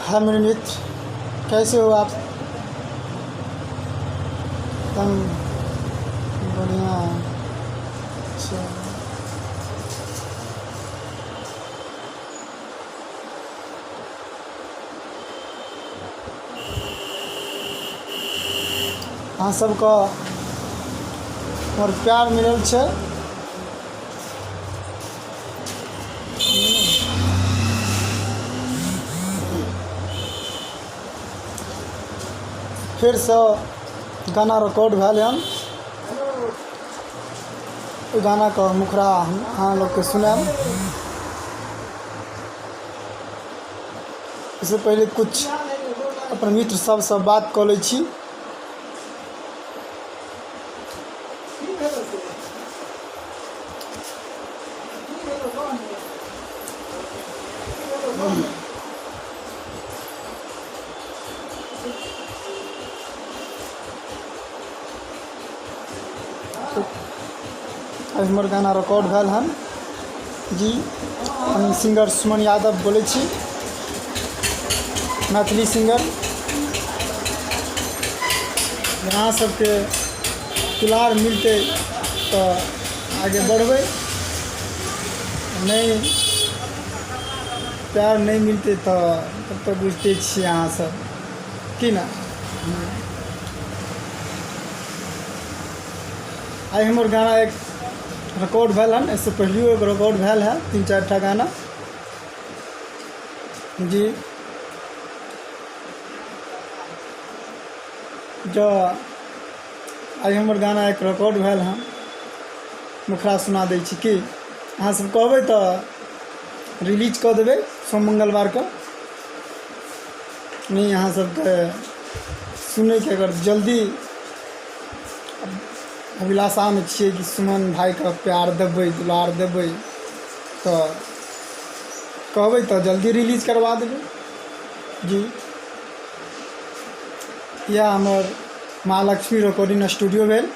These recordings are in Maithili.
हाय मेरे मित्र, कैसे हो आप? एकदम बढ़िया। अच्छा, अहाँ सबके हमर प्यार मिलल छै। फेरसँ गाना रिकॉर्ड भेल हन। ओहि गानाके मुखड़ा हम अहाँ लोकके सुनायब। एहिसँ पहिले किछु अपन मित्र सबसँ बात कऽ लै छी। आइ हमर गाना रिकॉर्ड भेल हन। जी, हम सिंगर सुमन यादव बोलै छी, मैथिली सिंगर। अहाँ सबके दुलार मिलतै तऽ आगे बढ़बै, नहि प्यार नहि मिलतै तऽ तब तऽ बुझिते छियै अहाँ सब की ने। आइ हमर गाना एक रिकॉर्ड भेल हन। एहिसँ पहिलियो एक रिकॉर्ड भेल है, तीन चारि टा गाना। जी, जँ आइ हमर गाना एक रिकॉर्ड भेल हन, मुखड़ा सुना दै छी। की अहाँ सब कहबै तऽ रिलीज कऽ देबै सोम मंगलवारके। नहि, अहाँ सबके सुनैके अगर जल्दी अभिलाषामे छियै कि सुमन भाइके प्यार देबै, दुलार देबै, तऽ कहबै तऽ जल्दी रिलीज करबा देबै। जी, इएह हमर महालक्ष्मी रिकॉर्डिंग स्टूडियो भेल।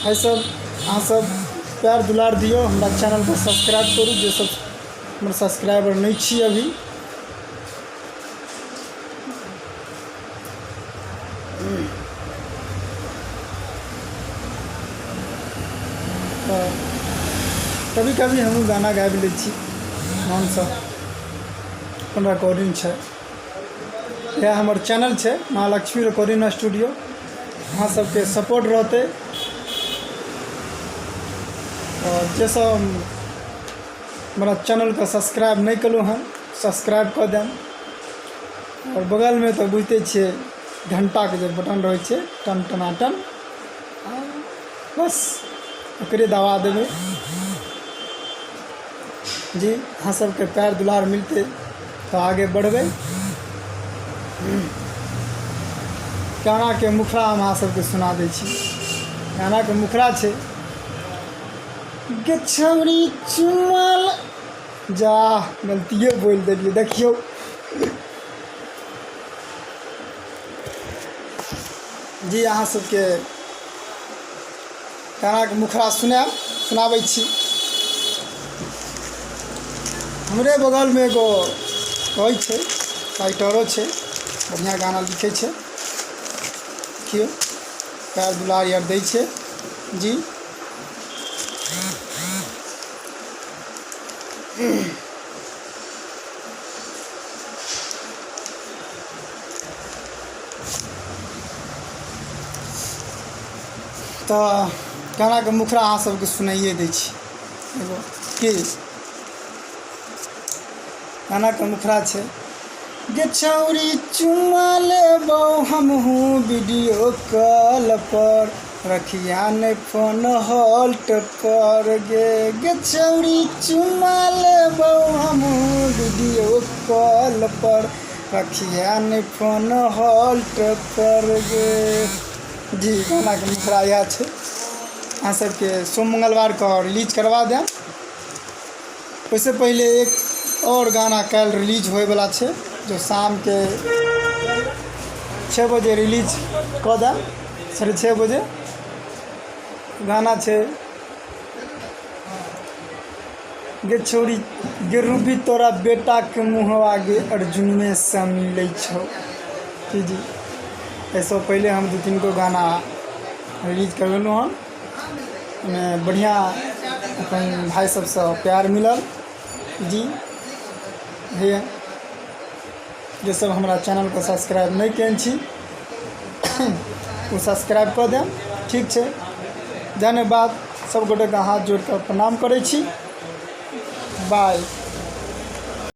एहिसब अहाँसब प्यार दुलार दियौ, हमरा चैनलके सब्सक्राइब करू, जे सब हमर सब्सक्राइबर नहि छी अभी। तऽ कभी कभी हमहूँ गाना गाबि लै छी मोनसँ। अपन रिकॉर्डिंग छै। इएह हमर चैनल छै, महालक्ष्मी रिकॉर्डिंग स्टूडियो। अहाँ सबके सपोर्ट रहतै आओर जे सब हमरा चैनलके सब्सक्राइब नहि केलहुँ हँ, सब्सक्राइब कऽ देब। आओर बगलमे तऽ बुझिते छियै, घण्टाके जे बटन रहै छै, टन टनाटन, बस ओकरे दबा देबै। जी, अहाँ सबके प्यार दुलार मिलतै तऽ आगे बढ़बै। गानाके मुखड़ा हम अहाँ सबके सुना दै छी। गानाके मुखड़ा छै, गे छौड़ी चुमा जा, गलतिए बोलि देलियै, देखियौ। जी, अहाँ सबके गानाके मुखड़ा सुनायब, सुनाबै छी। हमरे बगलमे एगो कहै छै, राइटरो छै, बढ़िआँ गाना लिखै छै। देखियौ, प्यार दुलार आर दै छै। जी, तऽ गानाके मुखड़ा अहाँ सबके सुनाइए दै छी एगो। की गानाके मुखड़ा छै, गे छौरी चुमा लेबौ हमहूँ वीडियो कॉल पर, रखिया नहि फोन हॉल्ट पर गे। गे छौरी चुमा लेबौ हमहूँ वीडियो कॉल पर, रखिया नहि फोन हॉल्ट पर गे। जी, गानाके मुखड़ा इएह छै। अहाँ सबके सोम मंगलवारके रिलीज करबा देब। ओहिसँ पहिले एक आओर गाना काल्हि रिलीज होइवला छै, जो शामके 6 बजे रिलीज कऽ देब, 6:30 बजे। गाना छै गे छौरी गे रूबी तोरा बेटाके मुँहवा गे अर्जुनमेसँ मिलै छौ। जी जी एहिसँ पहिले हम दू तीन गो गाना रिलीज करबेलहुँ हन। ओहिमे बढ़िआँ अपन भाय सबसँ प्यार मिलल जी। भैया जे सब हमरा चैनलके सब्सक्राइब नहि केने छी ओ सब्सक्राइब कऽ देब। ठीक छै, धन्यवाद। सब गोटेके हाथ जोड़िकऽ प्रणाम करै छी। बाय।